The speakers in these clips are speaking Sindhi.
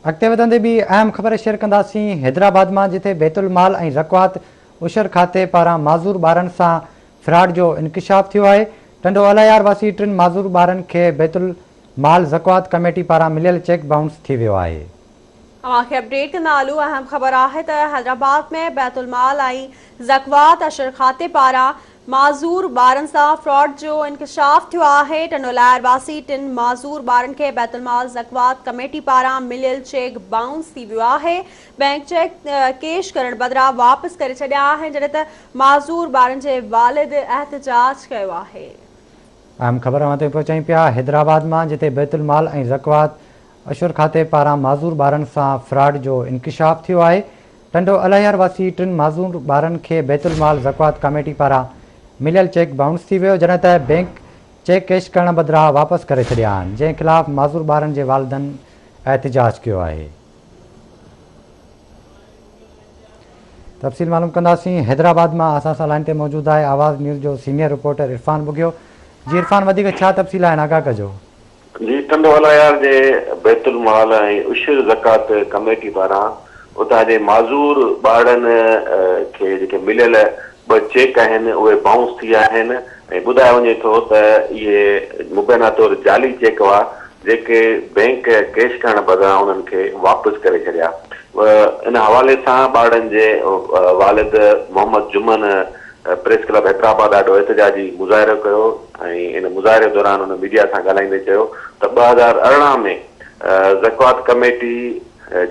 اڳتي وڌندي ٻي اهم خبر شيئر ڪنداسين حيدرآباد مان جتي بيت المال ۽ زڪوات عشر کاتي پاران معذور ٻارن سان فراڊ جو انڪشاف ٿيو آهي ٽنڊو الهيار واسي ٽن معذور ٻارن کي بيت المال زڪوات ڪميٽي پاران مليل چيڪ بائونس ٿي ويو آهي. اوهان کي اپڊيٽ ڪندا هلون اهم خبر آهي ته حيدرآباد ۾ بيت المال ۽ زڪوات عشر کاتي پاران معذور ٻارن سان فراڊ جو انڪشاف ٿيو آهي، ٽنڊوالهيار واسي ٽن معذور ٻارن کي بيت المال زڪوات ڪميٽي پاران مليل چيڪ بائونس ٿي ويو آهي، بئنڪ چيڪ ڪيش ڪرڻ بدران واپس ڪري ڇڏيا آهن، جڏهن ته معذور ٻارن جي والد احتجاج ڪيو آهي. اهم خبر اوهان تائين پهچايون پيا حيدرآباد مان جتي بيت المال ۽ زڪوات عشر کاتي پاران معذور ٻارن سان فراڊ جو انڪشاف ٿيو آهي، ٽنڊو الهيار واسي ٽن معذور ٻارن کي بيت المال زڪوات ڪاميٽي پاران مليل چيڪ بائونس ٿي ويو، جڏهن ته بئنڪ چيڪ ڪيش ڪرڻ بدران واپس ڪري ڇڏيا آهن، جنهن خلاف معذور ٻارن جي والدن احتجاج ڪيو آهي. تفصيل معلوم ڪنداسين حيدرآباد مان اسان سان لائين تي موجود آهي آواز نيوز جو سينيئر رپورٽر عرفان ٻگهيو جي عرفان وڌيڪ ڇا تفصيل آهن آگاهه ڪجو. جي ٽنڊو الهيار جي بيت المال ۽ عشر زڪوات ڪميٽي پاران اتان جي معذور ٻارڙن کي جيڪي مليل ٻه چيڪ آهن اهي بائونس ٿي ويا آهن ۽ ٻڌايو وڃي ٿو ته اهي مبينا طور جعلي چيڪ هئا جيڪي بئنڪ ڪيش ڪرڻ بدران انهن کي واپس ڪري ڇڏيا ان حوالي سان ٻارڙن جي والد محمد جمن پريس ڪلب حيدرآباد آڏو احتجاجي مظاهرو ڪيو ۽ ان مظاهري دوران هن ميڊيا سان ڳالهائيندي چيو ته 2018 ۾ زڪوات ڪميٽي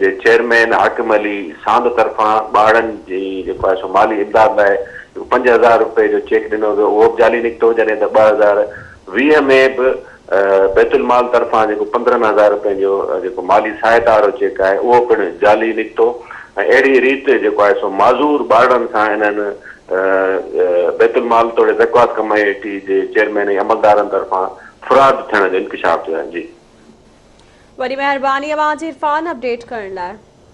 جي چيئرمين حاڪم علي ساند طرفان ٻارڙن جي جيڪو آهي سو مالي امداد لاء جيڪو 5000 رپئي جو چيڪ ڏنو ويو اهو به جعلي نڪتو جڏهن ته 2020 ۾ به بيت المال طرفان جيڪو 15,000 رپين جو جيڪو مالي سهائتا وارو چيڪ آهي اهو پڻ جعلي نڪتو ۽ اهڙي ريت جيڪو آهي سو معذور ٻارڙن سان انهن بيت المال توڙي زڪوات ڪميٽي جي چيئرمين ۽ عملدارن طرفان فراڊ ٿيڻ جو انڪشاف ٿيو آهي جي. وڏي مهرباني اوهان جي عرفان اپڊيٽ ڪرڻ لاء.